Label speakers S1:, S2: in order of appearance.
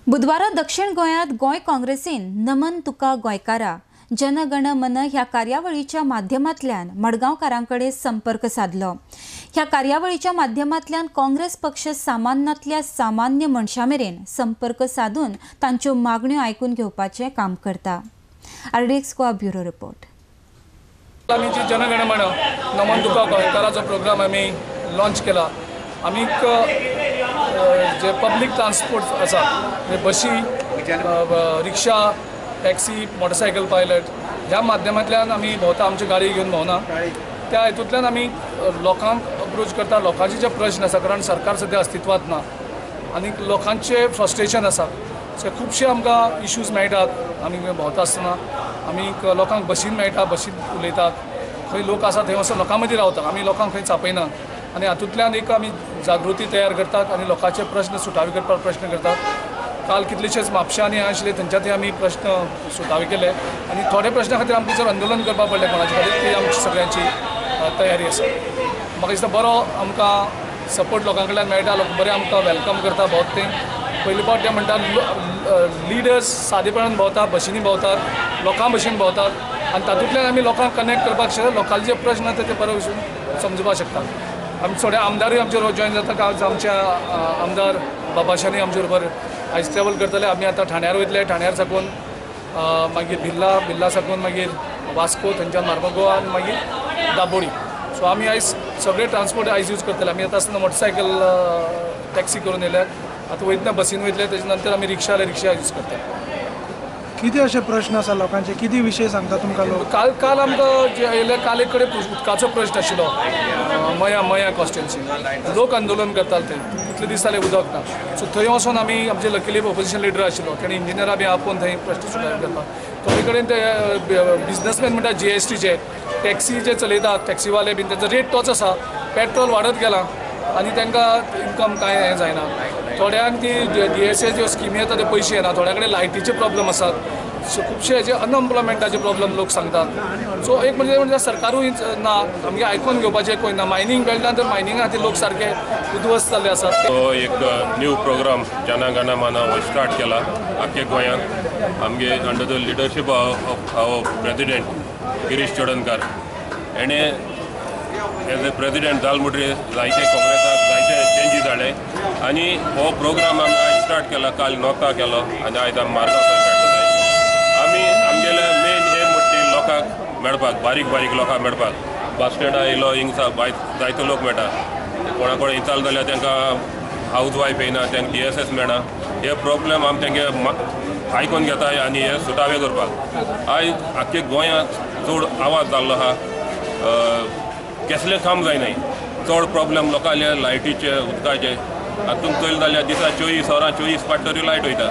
S1: बुधवारा दक्षिण गोंयांत गोंय काँग्रेसीन नमन तुका गोंयकारा जनगण मन ह्या कार्यावळीच्या माध्यमांतल्यान मडगांवकारां कडेन संपर्क सादलो। ह्या कार्यावळीच्या माध्यमांतल्यान काँग्रेस पक्ष सामान्यांतल्या सामान्य मनशां मेरेन संपर्क सादून तांच्यो मागण्यो आयकून घेवपाचें काम करता। RDX Goa bureau report.
S2: आमी जी जनगण मन नमन तुका गोंयकाराचो प्रोग्राम आमी लॉन्च केला। आमी जे पब्लीक ट्रान्सपोर्ट आसा, बशी, रिक्षा, टॅक्सी, मोटरसायकल पायलट ह्या माध्यमांतल्यान आमी भोंवता, आमची गाडी घेवन भोंवना। त्या हेतूंतल्यान आमी लोकांक अप्रोच करता, लोकांचे जे प्रश्न आसा, कारण सरकार सद्या अस्तित्वांत ना आनी लोकांचे फ्रस्ट्रेशन आसा। सो खुबशे आमकां इश्यूज मेळटात। आमी भोंवता आसतना आमी लोकांक बशीन मेळटा, बशीन उलयतात, खंय लोक आसा थंय वचून लोकां मदीं रावता, आमी लोकांक खंय चापयना आनी हातूंतल्यान एक आमी जागृती तयार करतात आनी लोकांचे प्रश्न सुटावे करपाक प्रश्न करतात। काल कितलेशेच म्हापश्यांनी आशिल्ले थंयच्या थंय आमी प्रश्न सुटावे केले आनी थोडे प्रश्ना खातीर आमकां जर आंदोलन करपाक पडलें कोणाचे खातीर, ती आमची सगळ्यांची तयारी आसा। म्हाका दिसता बरो आमकां सपोर्ट लोकां कडल्यान मेळटा, लोक बरे आमकां welcome करता भोंवता ते। पयले फावट ते म्हणटा लिडर्स सादेपणान भोंवता, बशींनी भोंवतात, लोकां भशेन भोंवतात आनी तातूंतल्यान आमी लोकांक कनेक्ट करपाक शकता, लोकांचे जे प्रश्न आसा ते बरे भशेन समजुपाक शकता। आमी थोडे आमदारूय आमचे बरोबर जॉयन जाता। आज आमच्या आमदार बाबाशानी आमचे बरोबर आयज ट्रॅवल करतले। आमी आतां ठाण्यार वयतले, ठाण्यार साकून मागीर भिल्ला, भिल्ला साकून मागीर वास्को, थंयच्यान मार्मगोवा आनी मागीर दाबोळी। सो आमी आयज सगळे ट्रान्सपोर्ट आयज यूज करतले। आमी आतां आसतना मोटरसायकल टॅक्सी करून येयल्यात, आतां वयतना बसीन वयतले, तेजे नंतर आमी रिक्षा जाल्यार रिक्षा यूज करतले।
S3: कितें अशे प्रश्न आसा लोकांचे, कितें विशय सांगता तुमकां लोक?
S2: काल काल आमकां जे येयले, काल एक कडेन उदकाचो प्रश्न आशिल्लो, मया मया कॉन्स्टिट्युएन्सी लोक आंदोलन करताले, थंय कितले दीस जाले उदक ना। सो थंय वचोन आमी आमचे लकीली ऑपोजिशन लिडर आशिल्लो, तेणी इंजिनियरा बी आपोवन थंय प्रश्न सुटावे करपाक। थोडे कडेन ते बिजनसमॅन म्हणटा जीएसटीचे, टॅक्सी जे चलयतात टॅक्सीवाले बीन तेंचो रेट तोच आसा, पेट्रोल वाडत गेलां आनी तांकां इनकम कांय हें जायना। थोड्यांक ती डीएसए ज्यो स्किमी येता ते पयशे येना, थोड्या कडेन लायटीचे प्रॉब्लम आसात। सो खुबशे जे अनएम्प्लॉयमेंटाचे प्रॉब्लम लोक सांगतात। सो एक म्हणजे म्हणजे सरकारूय ना, आमगे आयकून घेवपाचें कोण ना। मायनींग बेल्टान तर मायनिंगा खातीर लोक सारके उद्ध्वस्त जाल्ले आसात।
S4: तो एक न्यू प्रोग्राम जनगण मन स्टार्ट केला आख्खे गोंयांत, आमगे under the leadership of our president Girish Chodankar. हेणें एज ए प्रेजिडेंट जाल म्हणटकीर जायते काँग्रेसाक जायते चेंजीस हाडले आनी हो प्रोग्राम आमी आयज स्टार्ट केला। काल नोर्था केलो आनी आयज आमी मार्गांव स्टार्ट करता। आमी आमगेले मेन एम म्हणटा लोकांक मेळपाक, बारीक बारीक लोकांक मेळपाक। बस स्टँडार येयलो हिंगा जायते लोक मेळटा, कोणा कोण इचाल जाल्यार तांकां हावज वायफ येयना, तांकां डीएसएस मेळना। हे प्रॉब्लम आमी तांगे आयकून घेताय आनी हे सुटावे करपाक। आयज आख्खे गोंयांत चड आवाज जाल्लो आहा, कसलें काम जायनाय, चड प्रॉब्लम लोकांले लायटीचे, उदकाचे। आतां तुमकां चोयलें जाल्यार दिसा 24 वरां 24 फावट तरी लायट वयता।